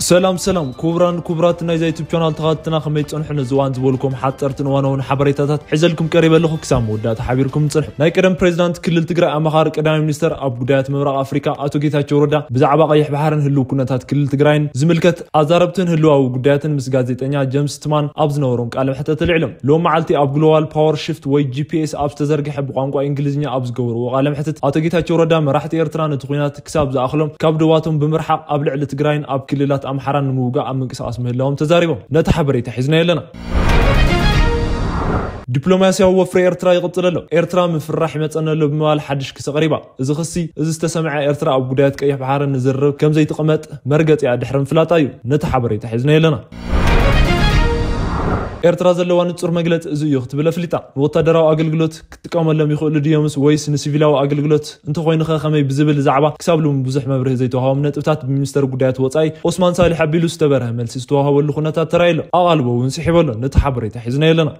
ሰላም ሰላም ክቡራን ክቡራት ናይዛ ዩቱብ ቻናል ተኸታተልትና፣ ከመይ ትጸንሑ? ነዚ እዋን ዝበልኩም ሓጠርትን እዋናውን ሓበሬታታት ሒዘልኩም ቀሪበ ኣለኹ። ክሳብ መወዳእታ ሓቢርኩም ጽንሑ። ናይ ቀደም ፕሬዚዳንት ክልል ትግራይ ኣማኻሪ ቀዳማይ ሚኒስተር ኣብ ጉዳያት ምብራቕ ኣፍሪካ ኣቶ ጌታቸው ረዳ ብዛዕባ ቀይሕ ባሕርን ህልው ኩነታት ክልል ትግራይን ዝምልከት ኣዛረብትን ህልዋዊ ጉዳያትን ምስ ጋዜጠኛ ጀምስ ትማን ኣብ ዝነበሮም ቃለ መሕተት ኣልዒሎም። ሎም መዓልቲ ኣብ ግሎባል ፓወር ሽፍት ወይ ጂ ፒ ኤስ ኣብ ዝተዘርግሐ ብቋንቋ እንግሊዝኛ ኣብ ዝገበርዎ ቃለ መሕተት ኣቶ ጌታቸው ረዳ መራሕቲ ኤርትራ ነቲ ኩናት ክሳብ ዝኣኽሎም ካብ ደባቶም ብምርሓቕ ኣብ ልዕሊ ትግራይን ኣብ ክልላት ኣምሓራን ንምውጋእ ኣብ ምንቅስቃስ ምህላዎም ተዛሪቦም። ነቲ ሓበሬታ ሒዝናዮ ኣለና። ዲፕሎማስያዊ ወፍሪ ኤርትራ ይቕጽል ኣሎ። ኤርትራ ምፍርራሕ ይመጸና ኣሎ ብምባል ሓድሽ ክሲ ኣቕሪባ። እዚ ክሲ እዚ ዝተሰምዐ ኤርትራ ኣብ ጉዳያት ቀይሕ ባሕሪ ንዝርርብ ከም ዘይትቕመጥ መርገጺኣ ድሕሪ ምፍላጣ እዩ። ነቲ ሓበሬታ ሒዝናዮ ኣለና። ኤርትራ ዘለዋ ንጹር መግለጺ እዚ እዩ ክትብል ኣፍሊጣ። ንወታደራዊ ኣገልግሎት ክጥቀመሎም ይኽእሉ ድዮምስ ወይስ ንሲቪላዊ ኣገልግሎት እንተኾይኑኸ ከመይ ብዝብል ዛዕባ ክሳብ ሎሚ ብዙሕ መብርሂ ዘይተዋህቦም ነጥብታት ብሚኒስተር ጉዳያት ወጻኢ ኦስማን ሳሊሕ ኣቢሉ ዝተበርሀ መልሲ ዝተዋህበሉ ኩነታት ተራእዩ ኣሎ። ኣቓልቦ እውን ስሒቡ ኣሎ። ነቲ ሓበሬታ ሒዝናዮ ኣለና።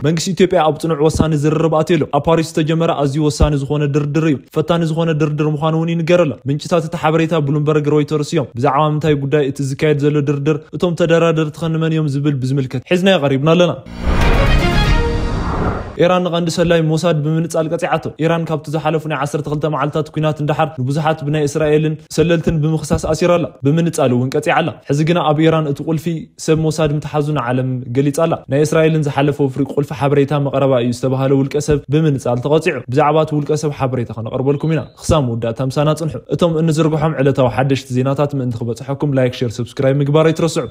መንግስቲ ኢትዮጵያ ኣብ ጽኑዕ ወሳኒ ዝርርብ ኣትዩ ኣሎ። ኣብ ፓሪስ ዝተጀመረ ኣዝዩ ወሳኒ ዝኾነ ድርድር እዩ። ፈታኒ ዝኾነ ድርድር ምዃኑ እውን ይንገር ኣሎ። ምንጭታት እቲ ሓበሬታ ብሉምበርግ ሮይተርስ እዮም። ብዛዕባ ምንታይ ጉዳይ እቲ ዝካየድ ዘሎ ድርድር፣ እቶም ተደራደርቲ ከ ንመን እዮም ዝብል ብዝምልከት ሒዝናዮ ቀሪብና ኣለና። ኢራን ንቐንዲ ሰላይ ሞሳድ ብምንጻል ቀጺዓቶ። ኢራን ካብቲ ዝሓለፉ ናይ ዓሰርተ ክልተ መዓልታት ኲናት ንደሓር ንብዙሓት ብናይ እስራኤልን ሰለልትን ብምኽሳስ ኣሲራ ኣላ። ብምንጻል እውን ቀጺዓ ኣላ። ሕዚ ግና ኣብ ኢራን እቲ ቁልፊ ሰብ ሞሳድ ምትሓዙ ንዓለም ገሊጻ ኣላ። ናይ እስራኤልን ዝሓለፈ ወፍሪ ቁልፊ ሓበሬታ መቐረባ እዩ ዝተባህለ ውልቀ ሰብ ብምንጻል ተቐጺዑ። ብዛዕባ እቲ ውልቀ ሰብ ሓበሬታ ከነቕርበልኩም ኢና። ክሳብ መወዳእታ ምሳና ጽንሑ። እቶም እንዝርግሖም ዕለታዊ ሓደሽቲ ዜናታት ምእንቲ ክበጽሐኩም ላይክ፣ ሼር፣ ሰብስክራይብ ምግባር ኣይትረስዑ።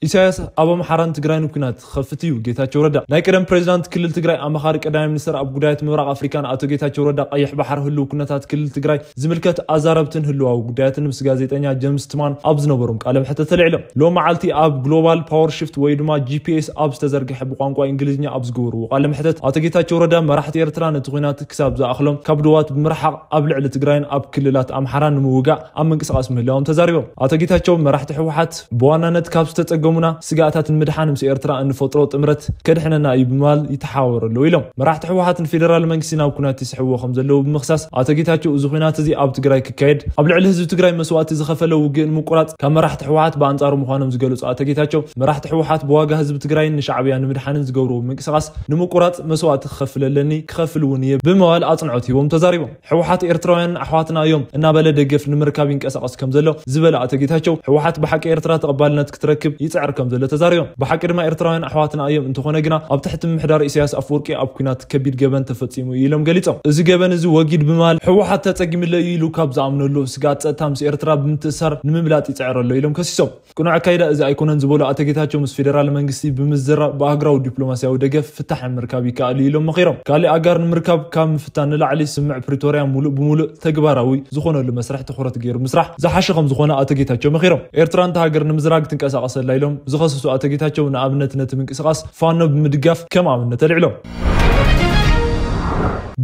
ኢሳያስ ኣብ ኣምሓራን ትግራይን ኩናት ክኸፍት እዩ፣ ጌታቸው ረዳ። ናይ ቀደም ፕሬዚዳንት ክልል ትግራይ ኣማኻሪ ቀዳማይ ሚኒስትር ኣብ ጉዳያት ምብራቕ ኣፍሪካን ኣቶ ጌታቸው ረዳ ቀይሕ ባሕሪ ህልው ኩነታት ክልል ትግራይ ዝምልከት ኣዛረብትን ህልዋዊ ጉዳያትን ምስ ጋዜጠኛ ጀምስ ትማን ኣብ ዝነበሮም ቃለ መሕተት ኣልዒሎም። ሎም መዓልቲ ኣብ ግሎባል ፓወር ሽፍት ወይ ድማ ጂ ፒ ኤስ ኣብ ዝተዘርግሐ ብቋንቋ እንግሊዝኛ ኣብ ዝገበርዎ ቃለ መሕተት ኣቶ ጌታቸው ረዳ መራሕቲ ኤርትራ ነቲ ኩናት ክሳብ ዝኣኽሎም ካብ ድዋት ብምርሓቕ ኣብ ልዕሊ ትግራይን ኣብ ክልላት ኣምሓራን ንምውጋእ ኣብ ምንቅስቃስ ምህላዎም ተዛሪቦም። ኣቶ ጌታቸው መራሕቲ ህወሓት ብዋናነት ካብ ዝተጸገሙና ስጋኣታት ንምድሓን ምስ ኤርትራ እንፈጥሮ ጥምረት ከድሕነና እዩ ብምባል ይተሓባበሩ ኣለዉ ኢሎም። መራሕቲ ህወሓት ንፌደራል መንግስቲ ናብ ኩናት ይስሕብዎ ከም ዘለዉ ብምኽሳስ ኣቶ ጌታቸው እዚ ኩናት እዚ ኣብ ትግራይ ክካየድ ኣብ ልዕሊ ህዝቢ ትግራይ መስዋእቲ ዝኸፈለ ውግእ ንምቁራጽ ካብ መራሕቲ ህወሓት ብኣንጻሩ ምዃኖም ዝገለጹ ኣቶ ጌታቸው መራሕቲ ህወሓት ብዋጋ ህዝቢ ትግራይን ንሻዕብያ ንምድሓንን ዝገብርዎ ምንቅስቃስ ንምቁራጽ መስዋእቲ ክኸፍል ኣለኒ ክኸፍል እውን እየ ብምባል ኣጽንዖት ሂቦም ተዛሪቦም። ህወሓት ኤርትራውያን ኣሕዋትና እዮም እናበለ ደገፍ ንምርካብ ይንቀሳቐስ ከም ዘሎ ዝበለ ኣቶ ጌታቸው፣ ህወሓት ብሓቂ ኤርትራ ተቐባልነት ክትረክብ ይጽዕር ከም ዘሎ ተዛሪቦም። ብሓቂ ድማ ኤርትራውያን ኣሕዋትና እዮም፣ እንተኾነ ግና ኣብ ትሕቲ ምምሕዳር ኢሳያስ ኣፈወርቂ ኣብ ኲናት ከቢድ ገበን ተፈጺሙ እዩ ኢሎም ገሊጾም። እዚ ገበን እዚ ወጊድ ብምባል ህወሓት ተጸጊምለ እዩ ኢሉ ካብ ዝኣምነሉ ስግኣት ጸጥታ ምስ ኤርትራ ብምትእሳር ንምብላጥ ይጽዕር ኣሎ ኢሎም ከሲሶም። ቅኑዕ ኣካይዳ እዚ ኣይኮነን ዝበሉ ኣቶ ጌታቸው፣ ምስ ፌደራል መንግስቲ ብምዝራብ ብኣህጉራዊ ዲፕሎማስያዊ ደገፍ ፍታሕ ንምርካብ ይከኣል እዩ ኢሎም መኺሮም። ካልእ ኣጋር ንምርካብ ካብ ምፍታን ንላዕሊ ስምምዕ ፕሪቶርያ ሙሉእ ብሙሉእ ተግባራዊ ዝኾነሉ መስርሕ ትኹረት ገይሩ ምስራሕ ዝሓሸ ከም ዝኾነ ኣቶ ጌታቸው መኺሮም። ኤርትራ እንተ ሃገር ንምዝራግ ትንቀሳቐስ ኣላ ኢሎም ዝኸሰሱ ኣቶ ጌታቸው፣ ንኣብነት ነቲ ምንቅስቓስ ፋኖ ብምድጋፍ ከም ኣብነት ኣልዒሎም።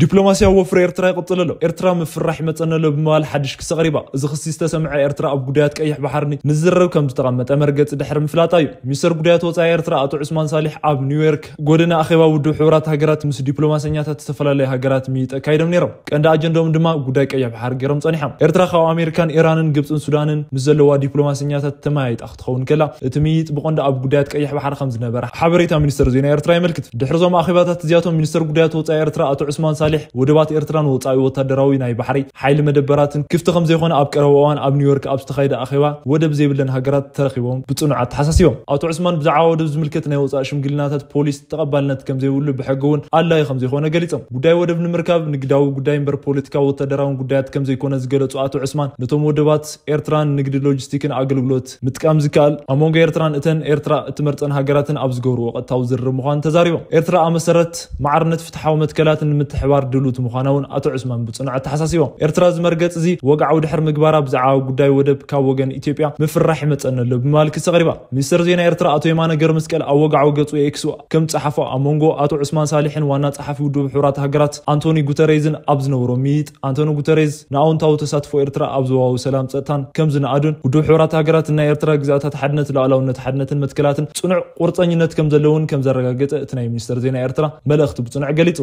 ዲፕሎማስያዊ ወፍሪ ኤርትራ ይቕጽል ኣሎ። ኤርትራ ምፍራሕ ይመጸና ኣሎ ብምባል ሓድሽ ክሲ ኣቕሪባ። እዚ ክሲ ዝተሰምዐ ኤርትራ ኣብ ጉዳያት ቀይሕ ባሕሪ ንዝርርብ ከም ዝተቐመጠ መርገጺ ድሕሪ ምፍላጣ እዩ። ሚኒስተር ጉዳያት ወጻኢ ኤርትራ ኣቶ ዑስማን ሳሊሕ ኣብ ኒውዮርክ ጎደና ኣኼባ ውድብ ሕቡራት ሃገራት ምስ ዲፕሎማሰኛታት ዝተፈላለዩ ሃገራት ምይይጥ ኣካይዶም ነይሮም። ቀንዲ ኣጀንዳኦም ድማ ጉዳይ ቀይሕ ባሕሪ ገይሮም ጸኒሖም። ኤርትራ ካብ ኣሜሪካን ኢራንን ግብጽን ሱዳንን ምስ ዘለዋ ዲፕሎማሰኛታት ተመያይጣ ክትኸውን ከላ፣ እቲ ምይይጥ ብቐንዱ ኣብ ጉዳያት ቀይሕ ባሕሪ ከም ዝነበረ ሓበሬታ ሚኒስተር ዜና ኤርትራ የመልክት። ድሕሪ እዞም ኣኼባታት እዚኣቶም፣ ሚኒስተር ጉዳያት ወጻኢ ኤርትራ ኣቶ ዑስማን ሳሊሕ፣ ወደባት ኤርትራን ወጻኢ ወታደራዊ ናይ ባሕሪ ሓይሊ መደበራትን ክፍቲ ከም ዘይኮነ ኣብ ቀረባ እዋን ኣብ ኒውዮርክ ኣብ ዝተኻየደ ኣኼባ ወደብ ዘይብለን ሃገራት ተረኺቦም ብጽኑዕ ኣተሓሳሲቦም። ኣቶ ዑስማን ብዛዕባ ወደብ ዝምልከት ናይ ወጻኢ ሽምግልናታት ፖሊስ ተቐባልነት ከም ዘይብሉ፣ ብሕጊ እውን ኣድላዪ ከም ዘይኮነ ገሊጾም። ጉዳይ ወደብ ንምርካብ ንግዳዊ ጉዳይ እምበር ፖለቲካዊ ወታደራውን ጉዳያት ከም ዘይኮነ ዝገለጹ ኣቶ ዑስማን፣ ነቶም ወደባት ኤርትራን ንግዲ ሎጂስቲክን ኣገልግሎት ምጥቃም ዝከኣል ኣብ መንጎ ኤርትራን እተን ኤርትራ እትመርጸን ሃገራትን ኣብ ዝገብርዎ ቀጥታዊ ዝርርብ ምዃኑ ተዛሪቦም። ኤርትራ ኣብ መሰረት ማዕርነት ፍትሓዊ መትከላትን ንምትሕባር ድልውቲ ምዃና እውን ኣቶ ዑስማን ብጽኑዕ ኣተሓሳሲቦም። ኤርትራ እዚ መርገጽ እዚ ወግዓዊ ድሕሪ ምግባራ ብዛዕባ ጉዳይ ወደብ ካብ ወገን ኢትዮጵያ ምፍራሕ ይመጸና ኣሎ ብምባል ክሲ ኣቕሪባ። ሚኒስተር ዜና ኤርትራ ኣቶ የማነ ገብረመስቀል ኣብ ወግዓዊ ገጹ ኤክስ ከም ዝጸሓፎ ኣብ መንጎ ኣቶ ዑስማን ሳሊሕን ዋና ጸሓፊ ውድብ ሕቡራት ሃገራት ኣንቶኒ ጉተሬዝን ኣብ ዝነበሮ ምይይጥ ኣንቶኒ ጉተሬዝ ንኣወንታዊ ተሳትፎ ኤርትራ ኣብ ዞባዊ ሰላም ጸጥታን ከም ዝነኣዱን ውድብ ሕቡራት ሃገራት ናይ ኤርትራ ግዝኣታት ሓድነት፣ ሉዓላውነት፣ ሓድነትን መትከላትን ጽኑዕ ቁርጸኝነት ከም ዘለውን ከም ዘረጋገጸ እቲ ናይ ሚኒስተር ዜና ኤርትራ መልእኽቲ ብጽኑዕ ገሊጹ።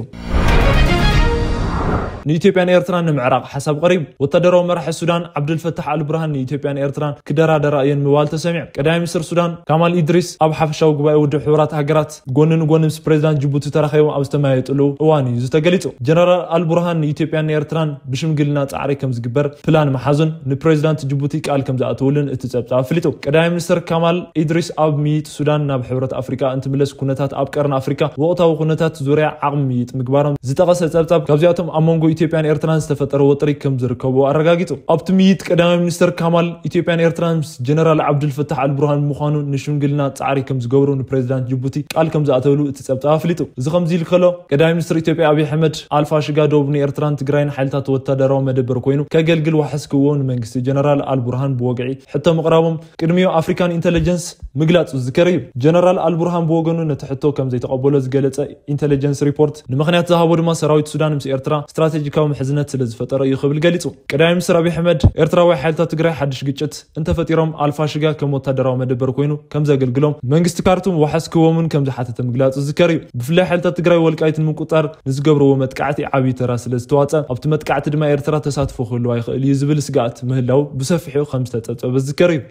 ንኢትዮጵያን ኤርትራን ንምዕራቕ ሓሳብ ቀሪቡ። ወታደራዊ መራሒ ሱዳን ዓብዱልፈታሕ ኣልቡርሃን ንኢትዮጵያን ኤርትራን ክደራደራ እየን ምባል ተሰሚዑ። ቀዳማይ ሚኒስትር ሱዳን ካማል ኢድሪስ ኣብ ሓፈሻዊ ጉባኤ ውድብ ሕቡራት ሃገራት ጎኒ ንጎኒ ምስ ፕሬዚዳንት ጅቡቲ ተራኺቦም ኣብ ዝተመያየጥሉ እዋን እዩ እዚ ተገሊጹ። ጀነራል ኣልቡርሃን ንኢትዮጵያን ንኤርትራን ብሽምግልና ጻዕሪ ከም ዝግበር ፕላን መሓዙን ንፕሬዚዳንት ጅቡቲ ቃል ከም ዝኣተውሉን እቲ ጸብጻብ ኣፍሊጡ። ቀዳማይ ሚኒስትር ካማል ኢድሪስ ኣብ ምይይጥ ሱዳን ናብ ሕብረት ኣፍሪካ እንትምለስ ኩነታት ኣብ ቀርኒ ኣፍሪካ ወቕታዊ ኩነታት ዙርያ ዓቕሚ ምይይጥ ምግባሮም ዝጠቐሰ ጸብጻብ፣ ካብዚኣቶም ኣብ መንጎ ኢትዮጵያን ኤርትራን ዝተፈጠረ ወጥሪ ከም ዝርከቡ ኣረጋጊጹ። ኣብቲ ምይይጥ ቀዳማይ ሚኒስትር ካማል ኢትዮጵያን ኤርትራን ምስ ጀነራል ዓብዱልፈታሕ ኣልቡርሃን ምዃኑ ንሽምግልና ጻዕሪ ከም ዝገብሩ ንፕሬዚዳንት ጅቡቲ ቃል ከም ዝኣተውሉ እቲ ጸብጻብ ኣፍሊጡ። እዚ ከምዚ ኢሉ ከሎ፣ ቀዳማይ ሚኒስትር ኢትዮጵያ ኣብይ ኣሕመድ ኣልፋሽጋ ደቡብ ንኤርትራን ትግራይን ሓይልታት ወታደራዊ መደበር ኮይኑ ከገልግል ዋሕስ ክህቦ ንመንግስቲ ጀነራል ኣልቡርሃን ብወግዒ ሕቶ ምቕራቦም ቅድሚኡ ኣፍሪካን ኢንተለጀንስ ምግላጹ ዝዝከር እዩ። ጀነራል ኣልቡርሃን ብወገኑ ነቲ ሕቶ ከም ዘይተቐበሎ ዝገለጸ ኢንተለጀንስ ሪፖርት ንምኽንያት ዝሃቦ ድማ ሰራዊት ሱዳን ምስ ኤርትራ ስትራቴጂካዊ ምሕዝነት ስለ ዝፈጠረ እዩ ክብል ገሊጹ። ቀዳማይ ሚኒስትር ኣብይ ኣሕመድ ኤርትራዊ ሓይልታት ትግራይ ሓድሽ ግጭት እንተፈጢሮም ኣልፋሽጋ ከም ወታደራዊ መደበር ኮይኑ ከም ዘገልግሎም መንግስቲ ካርቱም ዋሕስ ክህቦምን ከም ዝሓተተ ምግላጹ ዝዝከር እዩ። ብፍላይ ሓይልታት ትግራይ ወልቃይት ንምቁጽጻር ንዝገብርዎ መጥቃዕቲ ዓብዪ ተራ ስለ ዝተዋጸ ኣብቲ መጥቃዕቲ ድማ ኤርትራ ተሳትፎ ክህልዋ ይኽእል እዩ ዝብል ስግኣት ምህላው ብሰፊሑ ከም ዝተጸብጸበ ዝዝከር እዩ።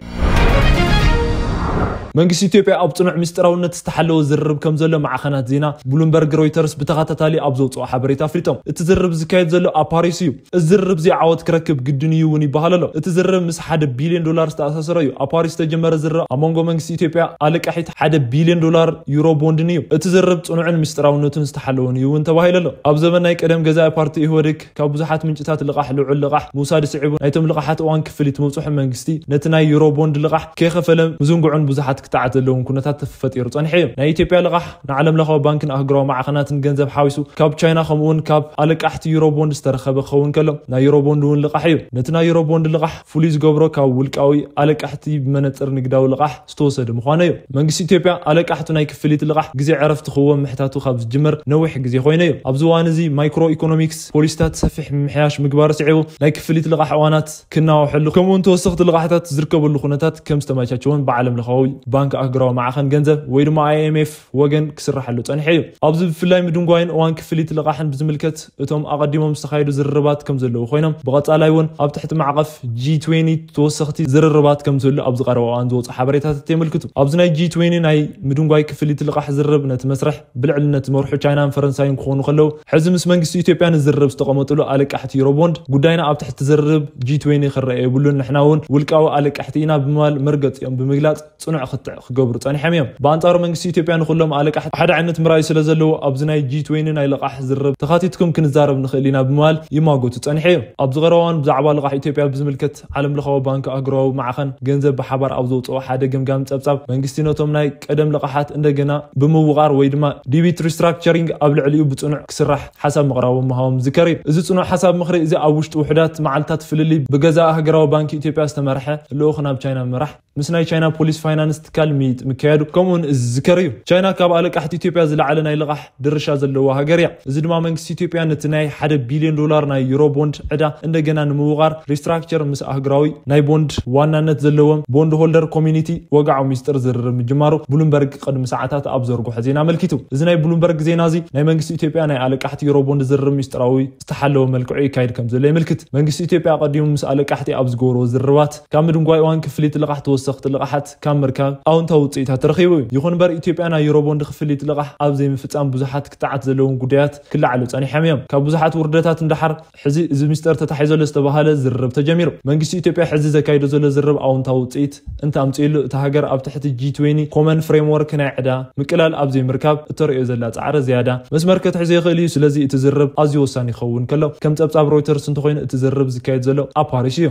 መንግስቲ ኢትዮጵያ ኣብ ጽኑዕ ምስጢራውነት ዝተሓለወ ዝርርብ ከም ዘሎ ማዕኸናት ዜና ብሉምበርግ ሮይተርስ ብተኸታታሊ ኣብ ዘውፅኦ ሓበሬታ ኣፍሊጦም። እቲ ዝርርብ ዝካየድ ዘሎ ኣብ ፓሪስ እዩ። እዚ ዝርርብ እዚ ዓወት ክረክብ ግድን እዩ እውን ይበሃል ኣሎ። እቲ ዝርርብ ምስ ሓደ ቢልዮን ዶላር ዝተኣሳሰረ እዩ። ኣብ ፓሪስ ዝተጀመረ ዝርርብ ኣብ መንጎ መንግስቲ ኢትዮጵያ ኣለቃሒት ሓደ ቢልዮን ዶላር ዩሮ ቦንድን እዩ። እቲ ዝርርብ ጽኑዕን ምስጢራውነቱን ዝተሓለወን እዩ እውን ተባሂሉ ኣሎ። ኣብ ዘመን ናይ ቀደም ገዛኢ ፓርቲ ኢህወዴግ ካብ ብዙሓት ምንጭታት ልቓሕ ልዑል ልቓሕ ምውሳድ ስዒቡ ናይቶም ልቓሓት እዋን ክፍሊት ምብፅሑ መንግስቲ ነቲ ናይ ዩሮ ቦንድ ልቓሕ ከይኸፈለ ምዝንጉዑን ብዙሓት ክትዓት ዘለውን ኩነታት ተፈጢሩ ጸኒሑ እዩ። ናይ ኢትዮጵያ ልቓሕ ንዓለም ለኻዊ ባንክን ኣህጉራዊ ማዕኸናትን ገንዘብ ሓዊሱ ካብ ቻይና ከምኡውን ካብ ኣለቃሕቲ ዩሮ ቦንድ ዝተረኸበ ክኸውን ከሎ ናይ ዩሮ ቦንድ እውን ልቓሕ እዩ። ነቲ ናይ ዩሮ ቦንድ ልቓሕ ፍሉይ ዝገብሮ ካብ ውልቃዊ ኣለቃሕቲ ብመነጽር ንግዳዊ ልቓሕ ዝተወሰደ ምዃኑ እዩ። መንግስቲ ኢትዮጵያ ኣለቃሕቱ ናይ ክፍሊት ልቓሕ ግዜ ዕረፍቲ ክህቦም ምሕታቱ ካብ ዝጅምር ነዊሕ ግዜ ኮይኑ እዩ። ኣብዚ እዋን እዚ ማይክሮ ኢኮኖሚክስ ፖሊሲታት ሰፊሕ ምምሕያሽ ምግባሩ ስዒቡ ናይ ክፍሊት ልቓሕ እዋናት ክናዋሐሉ ከምኡውን ተወሰኽቲ ልቓሕታት ዝርከበሉ ኩነታት ከም ዝተመቻቸወን ብዓለም ለኻዊ ባንክ ኣህጉራዊ ማዕኸን ገንዘብ ወይ ድማ ኣይኤምኤፍ ወገን ክስራሐሉ ጸኒሑ እዩ። ኣብዚ ብፍላይ ምድንጓይን እዋን ክፍሊት ልቓሕን ብዝምልከት እቶም ኣቐዲሞም ዝተኻየዱ ዝርርባት ከም ዘለዉ ኮይኖም ብቐጻላይ እውን ኣብ ትሕቲ ማዕቐፍ ጂ ትዌንቲ ተወሰኽቲ ዝርርባት ከም ዝህሉ ኣብዚ ቀረባ እዋን ዝወፁ ሓበሬታታት የመልክቱ። ኣብዚ ናይ ጂ ትዌንቲ ናይ ምድንጓይ ክፍሊት ልቓሕ ዝርርብ ነቲ መስርሕ ብልዕልነት ዝመርሑ ቻይናን ፈረንሳይን ክኾኑ ከለዉ ሕዚ ምስ መንግስቲ ኢትዮጵያ ንዝርርብ ዝተቐመጥሉ ኣለቃሕቲ ዩሮ ቦንድ ጉዳይና ኣብ ትሕቲ ዝርርብ ጂ ትዌንቲ ክረአ የብሉን፣ ንሕና እውን ውልቃዊ ኣለቃሕቲ ኢና ብምባል መርገፂኦም ብምግላፅ ጽኑዕ ክትዕ ክገብሩ ጸኒሖም እዮም። ብኣንጻሩ መንግስቲ ኢትዮጵያ ንኹሎም ኣለቃሕቲ ሓደ ዓይነት ምርኣይ ስለ ዘለዎ ኣብዚ ናይ ጂ ትዌንቲ ናይ ልቓሕ ዝርርብ ተኻቲትኩም ክንዛረብ ንኽእል ኢና ብምባል ይማጎቱ ጸኒሑ እዩ። ኣብዚ ቀረባ እዋን ብዛዕባ ልቓሕ ኢትዮጵያ ብዝምልከት ዓለም ለኻዊ ባንክ ኣህጉራዊ ማዕኸን ገንዘብ ብሓባር ኣብ ዘውፅኦ ሓደ ገምጋም ጸብጻብ መንግስቲ ነቶም ናይ ቀደም ልቓሓት እንደገና ብምውቓር ወይ ድማ ዲቢት ሪስትራክቸሪንግ ኣብ ልዕሊኡ ብጽኑዕ ክስራሕ ሓሳብ ምቕራቦም ምሃቦም ዝከር እዩ። እዚ ጽኑዕ ሓሳብ ምኽሪ እዚ ኣብ ውሽጢ ውሑዳት መዓልታት ፍልልይ ብገዛእ ሃገራዊ ባንክ ኢትዮጵያ ዝተመርሐ ልኡኽ ናብ ቻይና ምራሕ ምስ ናይ ቻይና ፖሊስ ፋይናንስ ትካል ምይጥ ምካየዱ ከምኡውን እዚ ዝከር እዩ። ቻይና ካብ ኣለቃሕቲ ኢትዮጵያ ዝለዓለ ናይ ልቓሕ ድርሻ ዘለዋ ሃገር እያ። እዚ ድማ መንግስቲ ኢትዮጵያ ነቲ ናይ ሓደ ቢልዮን ዶላር ናይ ዩሮ ቦንድ ዕዳ እንደገና ንምውቓር ሪስትራክቸር ምስ ኣህግራዊ ናይ ቦንድ ዋናነት ዘለዎም ቦንድ ሆልደር ኮሚኒቲ ወግዓዊ ሚስጥር ዝርርብ ምጅማሩ ብሉምበርግ ቅድሚ ሰዓታት ኣብ ዘርግሖ ዜና ኣመልኪቱ። እዚ ናይ ብሉምበርግ ዜና እዚ ናይ መንግስቲ ኢትዮጵያ ናይ ኣለቃሕቲ ዩሮ ቦንድ ዝርርብ ሚስጥራዊ ዝተሓለወ መልክዑ ይካየድ ከም ዘሎ የመልክት። መንግስቲ ኢትዮጵያ ኣቐዲሙ ምስ ኣለቃሕቲ ኣብ ዝገበርዎ ዝርርባት ካብ ምድንጓይ እዋን ክፍሊት ልቓሕ ተወሰኽቲ ልቓሓት ካብ ምርካብ ኣውንታዊ ውፅኢታት ተረኺቡ እዩ። ይኹን እምበር ኢትዮጵያ ናይ ዩሮ ቦንድ ክፍሊት ልቓሕ ኣብ ዘይምፍፃም ብዙሓት ክትዓት ዘለዎም ጉዳያት ክለዓሉ ጸኒሖም እዮም። ካብ ብዙሓት ውርደታት እንዳሓር ሕዚ እዚ ሚስጥር ተታሒዞ ኣሎ ዝተባሃለ ዝርርብ ተጀሚሩ። መንግስቲ ኢትዮጵያ ሕዚ ዘካይዶ ዘሎ ዝርርብ ኣውንታዊ ውፅኢት እንተ ኣምፅእሉ እታ ሃገር ኣብ ትሕቲ ጂ ትዌንቲ ኮመን ፍሬምወርክ ናይ ዕዳ ምቅላል ኣብ ዘይምርካብ እተርእዮ ዘላ ጻዕሪ ዝያዳ መስመር ክትሕዞ ይኽእል እዩ። ስለዚ እቲ ዝርርብ ኣዝዩ ወሳኒ ይኸውን ከሎ ከም ጸብጻብ ሮይተርስ እንተኾይኑ እቲ ዝርርብ ዝካየድ ዘሎ ኣብ ፓሪስ እዩ።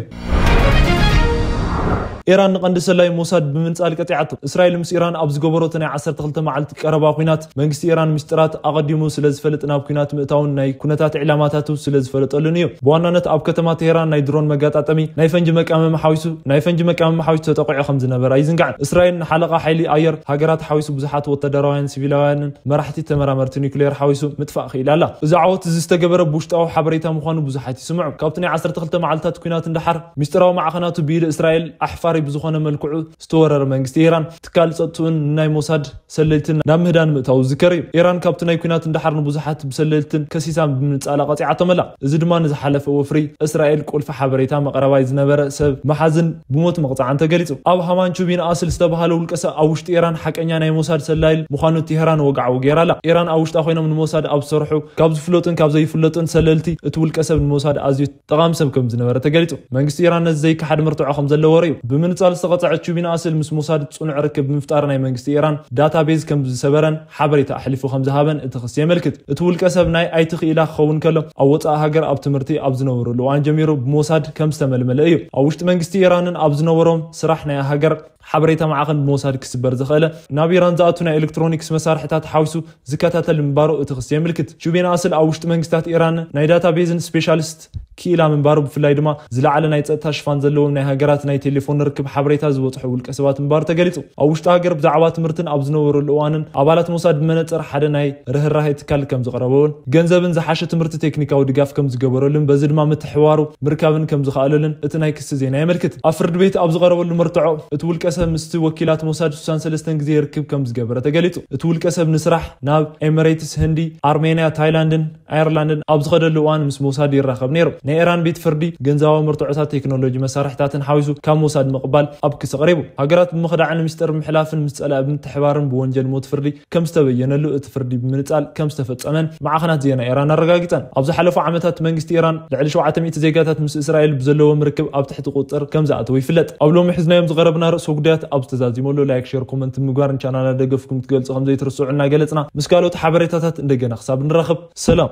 ኢራን ንቐንዲ ሰላይ ሞሳድ ብምንጻል ቀጺዓቶ። እስራኤል ምስ ኢራን ኣብ ዝገበሮት ናይ ዓሰርተ ክልተ መዓልቲ ቀረባ ኲናት መንግስቲ ኢራን ምስጢራት ኣቐዲሙ ስለ ዝፈልጥ ናብ ኲናት ምእታውን ናይ ኩነታት ዕላማታቱ ስለ ዝፈለጠሉን እዩ። ብዋናነት ኣብ ከተማ ቴሄራን ናይ ድሮን መጋጣጠሚ ናይ ፈንጂ መቃመሚ ሓዊሱ ናይ ፈንጂ መቃመሚ ሓዊሱ ተጠቂዑ ከም ዝነበረ ኣይዝንጋዕን። እስራኤል ንሓለቓ ሓይሊ ኣየር ሃገራት ሓዊሱ ብዙሓት ወታደራውያን ሲቪላውያንን መራሕቲ ተመራመርቲ ኒውክሌር ሓዊሱ ምጥፋእ ክኢላ ኣላ። እዚ ዓወት እዚ ዝተገበረ ብውሽጣዊ ሓበሬታ ምዃኑ ብዙሓት ይስምዑ። ካብቲ ናይ ዓሰርተ ክልተ መዓልታት ኲናት እንዳሓር ምስጢራዊ ማዕኸናቱ ብኢድ እስራኤል ኣሕፋር ብዝኾነ መልክዑ ዝተወረረ መንግስቲ ኢራን ትካል ጸጥቱን ናይ ሞሳድ ሰለልትን ናብ ምህዳን ምእታው ዝከር እዩ። ኢራን ካብቲ ናይ ኩናት እንዳሓር ንብዙሓት ብሰለልትን ከሲሳን ብምንጻላ ቀጺዓቶመላ። እዚ ድማ ንዝሓለፈ ወፍሪ እስራኤል ቁልፊ ሓበሬታ መቕረባይ ዝነበረ ሰብ መሓዝን ብሞት መቕጻዓን ተገሊጹ። ኣብ ሃማን ቹቢን ኣስል ዝተባሃለ ውልቀሰብ ኣብ ውሽጢ ኢራን ሓቀኛ ናይ ሞሳድ ሰላይል ምዃኑ ቴህራን ወግዓዊ ገይራላ። ኢራን ኣብ ውሽጣ ኮይኖም ንሞሳድ ኣብ ዝሰርሑ ካብ ዝፍለጡን ካብ ዘይፍለጡን ሰለልቲ እቲ ውልቀሰብ ንሞሳድ ኣዝዩ ጠቓሚ ሰብ ከም ዝነበረ ተገሊጹ። መንግስቲ ኢራን ነዚ ዘይከሓድ መርትዖ ከም ዘለዎ ርእዩ። ብምንጻል ዝተቐጸዐ ቹቢን ኣስል ምስ ሞሳድ ጽኑዕ ርክብ ብምፍጣር ናይ መንግስቲ ኢራን ዳታቤዝ ከም ዝሰበረን ሓበሬታ ኣሕሊፉ ከም ዝሃበን እቲ ክሲ የመልክት። እቲ ውልቀ ሰብ ናይ ኣይቲ ክኢላ ክኸውን ከሎ ኣብ ወጻኢ ሃገር ኣብ ትምህርቲ ኣብ ዝነበረሉ እዋን ጀሚሩ ብሞሳድ ከም ዝተመልመለ እዩ። ኣብ ውሽጢ መንግስቲ ኢራንን ኣብ ዝነበሮም ስራሕ ናይ ሃገር ሓበሬታ ማዕኸን ብሞሳድ ክስበር ዝኽእለ ናብ ኢራን ዝኣቱ ናይ ኤሌክትሮኒክስ መሳርሕታት ሓዊሱ ዝከታተል ምንባሩ እቲ ክሲ የምልክት። ቹቤን ኣስል ኣብ ውሽጢ መንግስታት ኢራን ናይ ዳታቤዝን ስፔሻሊስት ክኢላ ምንባሩ፣ ብፍላይ ድማ ዝለዓለ ናይ ጸጥታ ሽፋን ዘለዎም ናይ ሃገራት ናይ ቴሌፎን ርክብ ሓበሬታ ዝበጽሑ ውልቀ ሰባት ምንባሩ ተገሊጹ። ኣብ ውሽጢ ሃገር ብዛዕባ ትምህርትን ኣብ ዝነበረሉ እዋንን ኣባላት ሞሳድ ብመነጽር ሓደ ናይ ርህራሄ ትካል ከም ዝቐረበውን ገንዘብን ዝሓሸ ትምህርቲ ቴክኒካዊ ድጋፍ ከም ዝገበረሉን በዚ ድማ ምትሕዋሩ ምርካብን ከም ዝኸኣለሉን እቲ ናይ ክሲ ዜና የመልክት። ኣብ ፍርዲ ቤት ኣብ ዝቐረበሉ መርትዖ እቲ ውልቀ ሰብ ምስቲ ወኪላት ሞሳድ ስሳን ሰለስተን ግዜ ርክብ ከም ዝገበረ ተገሊጹ። እቲ ውልቀ ሰብ ንስራሕ ናብ ኤሚሬትስ፣ ህንዲ፣ ኣርሜንያ፣ ታይላንድን ኣየርላንድን ኣብ ዝኸደሉ እዋን ምስ ሞሳድ ይራኸብ ነይሩ። ናይ ኢራን ቤት ፍርዲ ገንዘባዊ መርትዖታት፣ ቴክኖሎጂ መሳርሕታትን ሓዊሱ ካብ ሞሳድ ምቕባል ኣብ ክሲ ቀሪቡ። ሃገራት ብምኽዳዕን ምስጢር ምሕላፍን ምስ ጸላኢ ብምትሕባርን ብወንጀል ሞት ፍርዲ ከም ዝተበየነሉ እቲ ፍርዲ ብምንጻል ከም ዝተፈጸመን ማዕኸናት ዜና ኢራን ኣረጋጊጸን። ኣብ ዝሓለፉ ዓመታት መንግስቲ ኢራን ልዕሊ ሸውዓተ ሚእቲ ዜጋታት ምስ እስራኤል ብዘለዎም ርክብ ኣብ ትሕቲ ቁጽጥር ከም ዝኣተወ ይፍለጥ። ኣብ ሎሚ ሒዝናዮም ዝቐረብና ርእሰ ጉዳያት ኣብ ዝተዛዚመሉ ላይክ፣ ሼር፣ ኮመንት ምግባርን ቻናልና ደገፍኩም ክትገልጹ ከም ዘይትርስዑ እናገለጽና ምስ ካልኦት ሓበሬታታት እንደገና ክሳብ ንራኸብ ሰላም።